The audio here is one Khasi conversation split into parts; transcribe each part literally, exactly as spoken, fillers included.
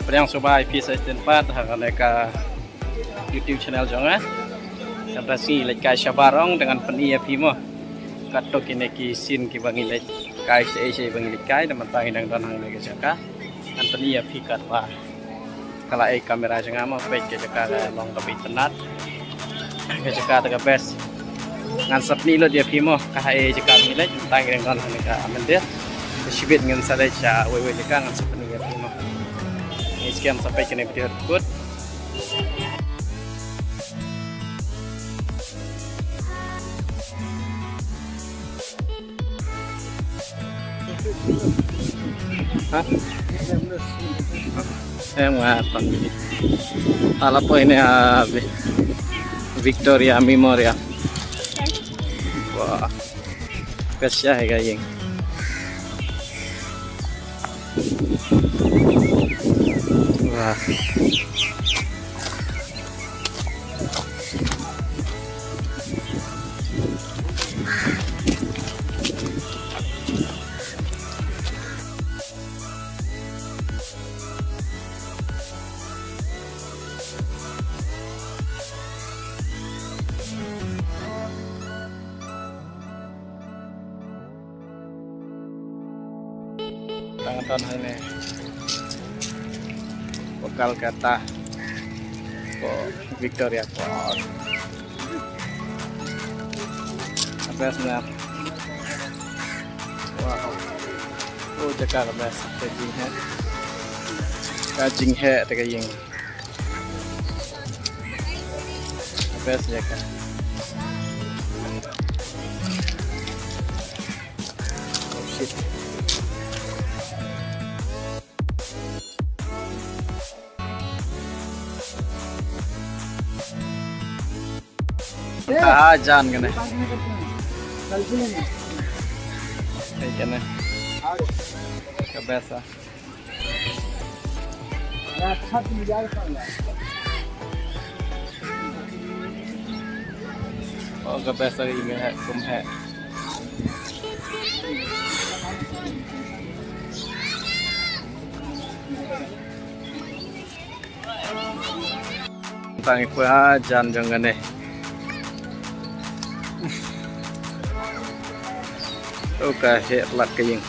Pdiang sngewbha ïa phi sa shisien pat ha kane ka YouTube channel jong nga. Ka best ngi leit kai shabar ong te ngan pyni ïa phi mo. Katto kine ki scene kiba ngi leit kai, shaei shaei ba ngi leit kai, te mynta ngi dang don hangne ka jaka. Ngan pyni ïa phi katba ka la ai camera jong nga mo, peit ka jaka ka long kaba itynnat. Ka jaka te ka best. Ngan sa pyni lut ïa phi mo, ka haei jaka ba ngi leit, mynta ngi dang don hangne ka mandir. Te shibit ngan sa leit sha wei wei jaka ngan sa pyni ïa phi mo. Ngi skhem sa peit kane ka video kut. Ha? Em nga pang ni. Ala poi ne a Vi-, Victoria Memorial. Wah. Ka shai ka ïing. Wah. Tang ton hangne. Ko Kolkata. Ko Victoria Park. Ka best na. Wow. Oh, jaka ka best. Ka jingheh. Ka jingheh te ka ïing. Ka best jaka. Oh, shit. Hajan kane. Kane. Ka best ah. Oh, ka best ah, ïing heh, kum heh. Tang ïa phi hajan jong kane. To ka heh palat ka ïing.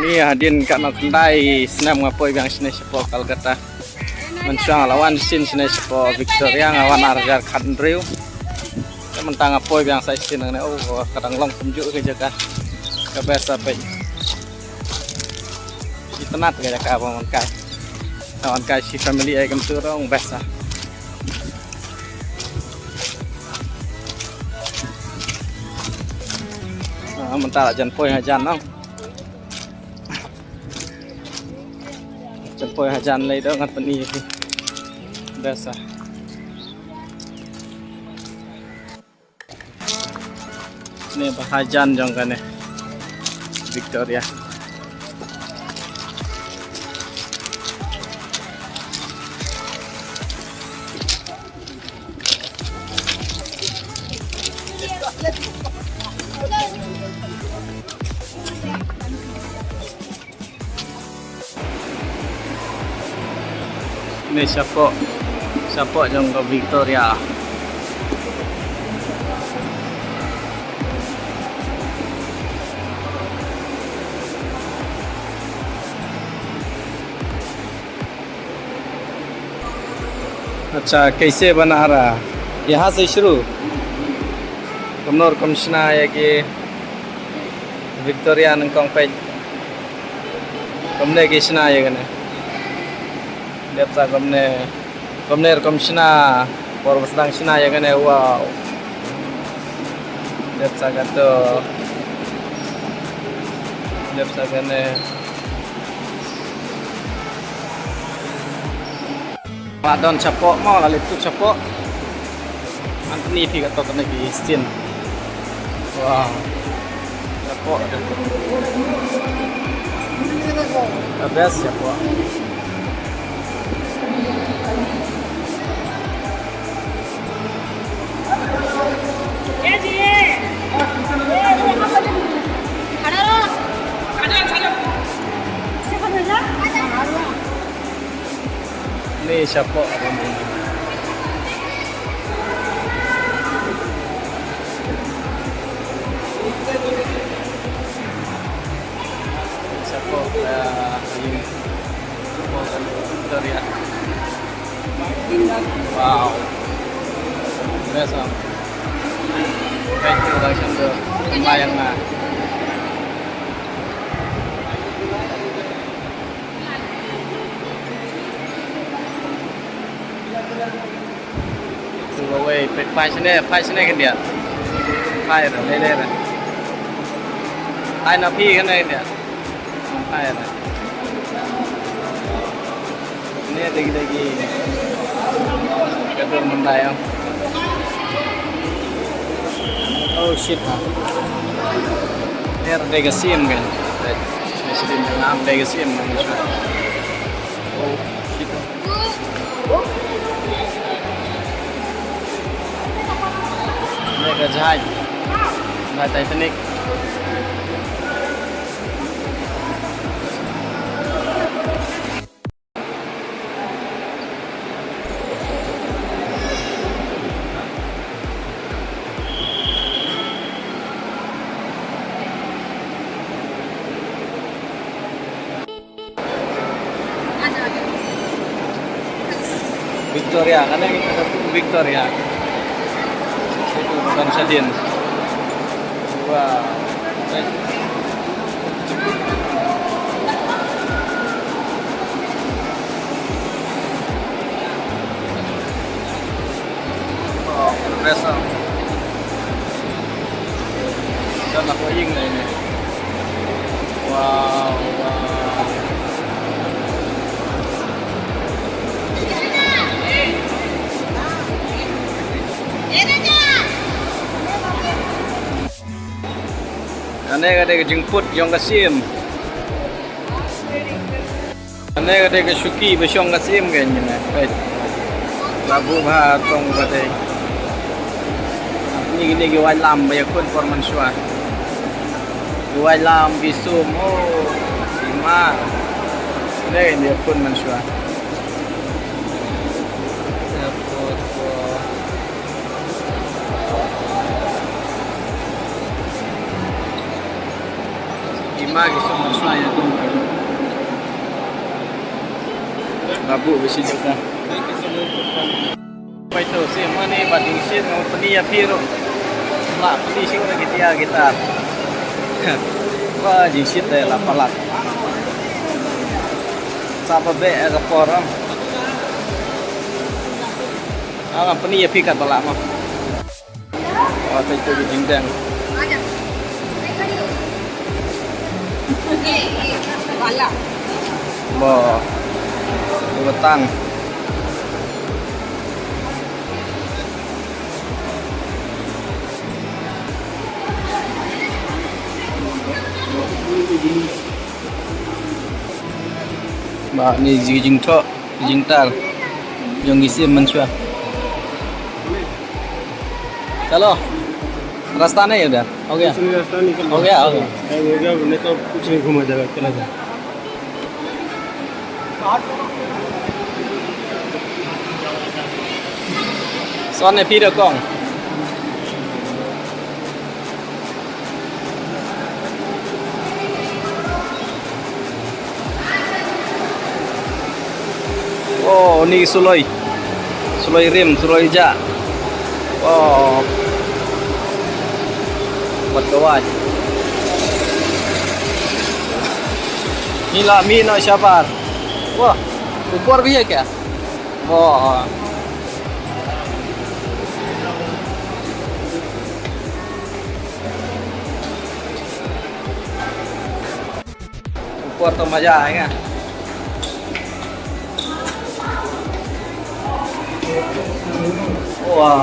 Ni hadien katno khyndai snem nga poi biang shane shapoh Kolkata. Mynshuwa nga la wan shisien shane shapoh Victoria, nga wan ar hajar khathynriew. Te mynta nga poi biang sa shisien hangne, oh, ka dang long kumjuh ka jaka. Ka best ah peit. Itynnat ka jaka ba wan kai. Ba wan kai shi family ai kam tu rong best ah. Ah, mynta la jan poi hajan nang. Jan poi hajan lei dong ngat pyni hi. Best ah. Ne ba hajan jong kane Victoria. Ni shapoh, shapoh jong ka Victoria. अच्छा, कैसे बना रहा? यहाँ से शुरू। Kumno rukom shna ïa ki Victoria nyngkong peit. Kumne ki shna ïa kane. Dep sa kumne. Kumne rukom shna. Por ba sdang shna ïa kane, wow. Dep sa kato. Dep sa kane. Ba don chapoh mo, la leit tu chapoh. Anthony phi ka to kane ki stin. Wow. Chapoh. The best chapoh. Ni chapoh. Chapoh, eh, Victoria. Wow. Best, ah. Thank you, Rajendra. Lumayan na. Tu wei, phai shane, phai shane khyndiat. Phai re, lei lei re. Phai na phi khane khyndiat. Phai re. Ne dei dei ki. Ka dur mynta ïa. Oh shit, ha. Ne dei ka sim kan. Dei. Ne sim kan, dei ka sim kan. Oh shit. Ni ka jahaj. Jahaj Titanic. Victoria, kane kita ka Victoria. Itu bukan sadin. Wah. Oh, progress, ah. Kan aku ing lah ini. Wow, wow. Kane ka dei ka jingput jong ka sim. Kane ka dei ka shuki ba shong ka sim ka ngi ne. Peit. La buh bha tong ka dei. Ni kine ki wai lam ba ïakhun por mynshuwa. Ki wai lam ki sum. Oh, ki ma. Kine ki ïakhun mynshuwa. Airport, oh. Ki ma ki sum mynshuwa ïa kum. Babu bisi juga. Pai to si mane ba jingshit nga pyni ïa phi ruh. Ba pyni shi ruh kita kita. Ba jingshit de la palat. Sa ba be ka por. Nga pyni ïa phi kat ba lah mo. Wa, tai tu ki jingdeng. Ba. Ba tang. Ba ni jing jingthoh. Jingtar. Jong ki sim mynshuwa. चलो। रास्ता नहीं है उधर। हो गया? कुछ नहीं, रास्ता नहीं, हो गया, हो गया। हो गया, नहीं तो कुछ नहीं घूमा जाएगा, चला जाए। Son ne phi da kong. Oh, ni suloi. Suloi rim, suloi ja. Oh. Wat kawai. Ni la mi no shabar. Wah, upor bhi hai kya? Oh. Upor to maja hai nga. वाह,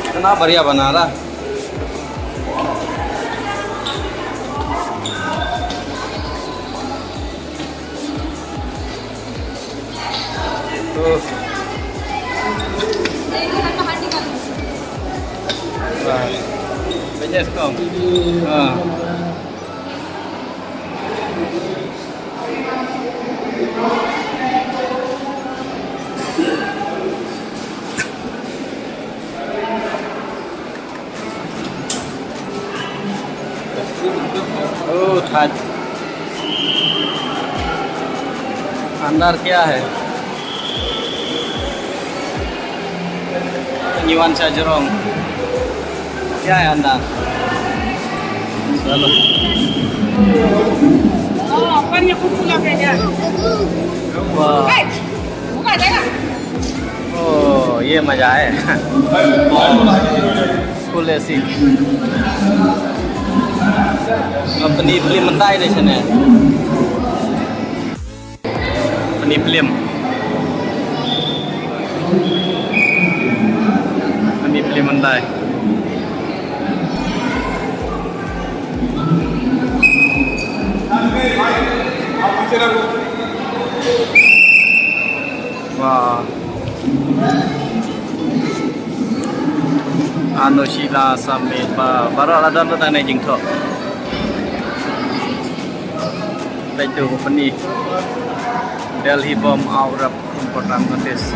इतना बढ़िया बना रहा। तो वाह, बढ़िया इसको। हाँ। ओ, था। अंदर क्या है? Nyuan Sajrong. क्या है अंदर? चलो। वाह। ओ, ये मजा है। फुल एसी। अपनी फिल्म बनता है जैसे ने। अपनी फिल्म। अपनी फिल्म बनता है। वाह। Anushila Samet ba baroh la don ruh tang ne jingthoh. Peit tu company Delhi Bomb Out of Important Notice.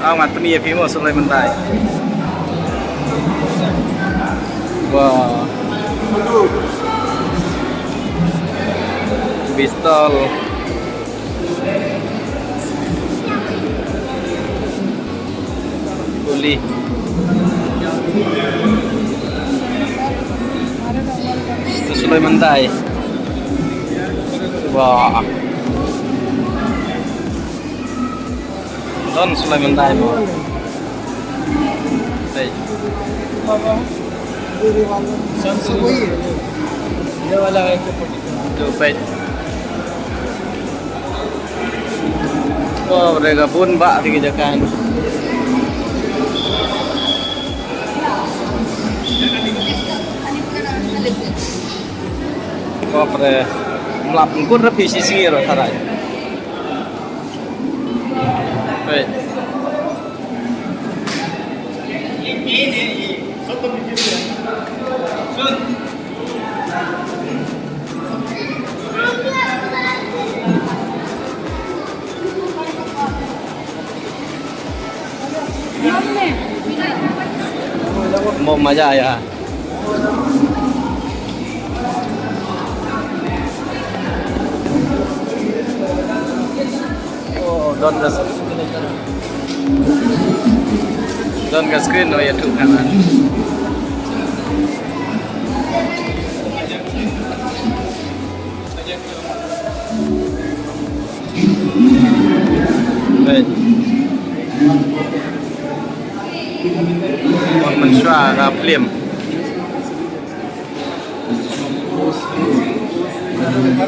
Aw, ngat pyni ïa phi mo, Sulaiman Dai. Wah. Pistol. Kuli. Sulaiman Dai. Wah. Don Sulaiman Dai mo. Hey. ये वाला है। जो peit. Babre, ka bun ba ki jaka. Babre, mlap ngkut rapi sisi ro tarai. Peit. बहुत मजा आया। Oh, don ka, don ka screen, oh, ïathuh kan. Right. Wat mynshuwa ka film.